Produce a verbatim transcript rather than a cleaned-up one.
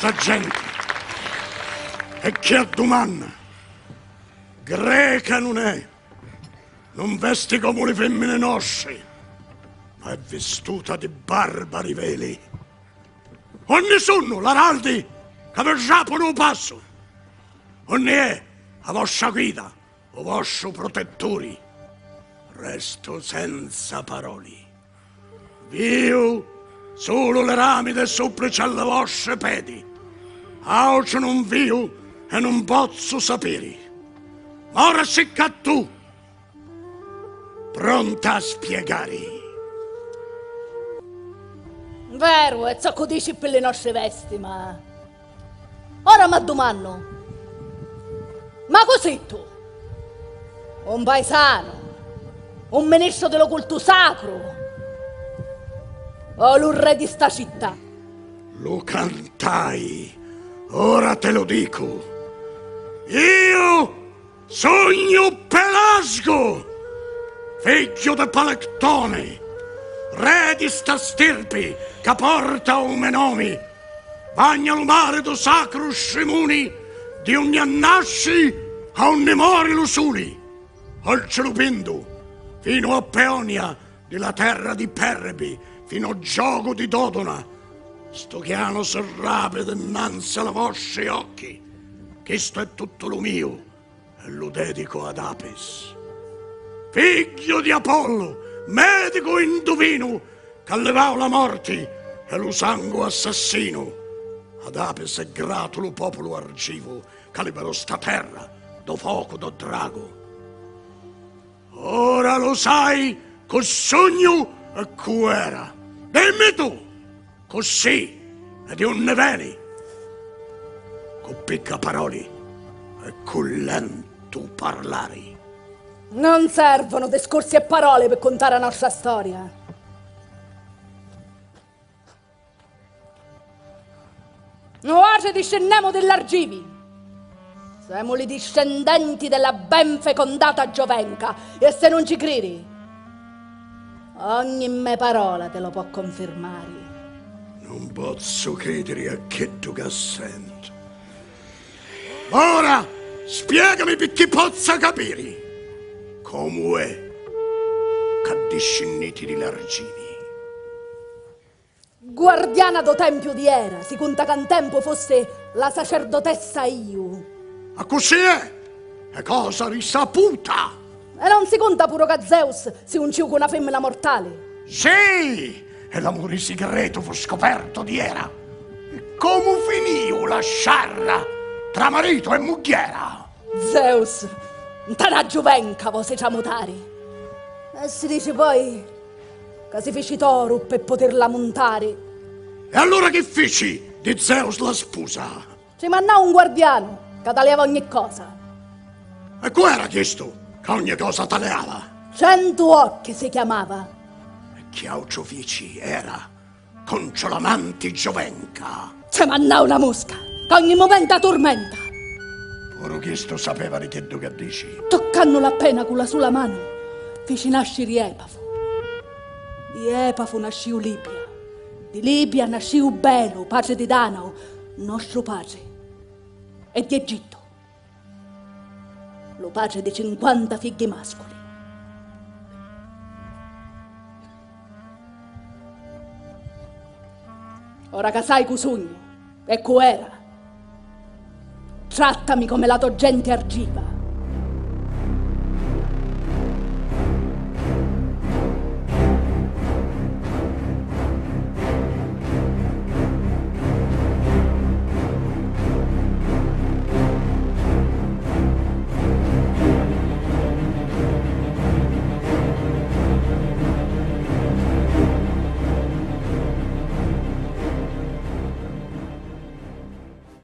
sta genti. E chi addumanna? Greca nun è, nun vesti comu li fimmini nostri, ma è vistuta di barbari veli. Unni sunnu l'araldi ca vi rapunu u passu? Unni è a vostra guida, u vostru protetturi? Restu senza paroli. Viu sulu li rami dê supplici a li vostri pedi. Autru nun viu e nun pozzu sapiri. Ma ora si ccà tu, pronta a spiegari. Veru, è zoccu dici pi li nostri vesti, ma ora m'addumannu, ma cu si tu? Un paisanu? Un ministru di lu cultu sacru? O lu re di sta città? Lu cantai, ora te lu dicu. Iu sugnu Pelasgu, figghiu di Palectoni, re di sta stirpi ca porta u me nomi. Bagna lu mari dû sacru strimuni di unni annasci a unni mori lu suli. Oltri lu Pindu, finu a Peonia, di la terra di Perbi, finu ô giogu di Dodona. Stu chianu si rapi dinanzi a li vostri occhi. Chistu è tuttu lu miu e lu dedicu ad Apis, figghiu di Apollu, medicu induvinu, ca livau la morti e lu sangu assassinu. Ad Apis è gratu lu populu argivu ca liberò sta terra dô focu dô dragu. Ora lu sai cu sugnu e cu era. Dimmi tu, cu si e di unni veni? Cu picca paroli e cu lentu parlari. Non servono discorsi e parole per contare la nostra storia. Nuatri discinnemu di l'Argivi. Semu li discendenti della ben fecondata Giovenca e se non ci cridi, ogni me parola te lo può confermari. Non pozzu cridiri a chiddu ca sentu. Ora spiegami picchì pozza capiri comu è ca discinniti di l'Argivi. Guardiana dô tempiu di Era, si cunta ca 'n tempu fussi la sacerdotessa iu. Accussì è! È cosa risaputa! E non si cunta puru ca Zeus si unciu cu na fimmina mortali? Sì! E l'amuri sigretu fu scopertu di Era. E comu finiu la sciarra tra maritu e mugghiera? Zeus, nta na giuvenca vosi tramutari. E si dici poi ca si fici toru pi putirla muntari. E allura chi fici di Zeus la spusa? Ci mannau un guardianu ca taliava ogni cosa. E cu era chistu ca ogni cosa taliava? Centu occhi si chiamava. E chi autru fici Era contru l'amanti Giovenca? Ci mannau la musca ca ogni mumentu a turmenta. Puru chistu sapeva di chiddu ca dici. Tuccannula appena cu la sula manu fici nasciri Epafu. Di Epafu nasciu Libia. Di Libia nasciu Belu, patri di Danau, nostru patri, e di Egittu, lu patri di cinquanta figghi masculi. Ora ca sai cu sugnu e cu era, trattami come la to genti argiva.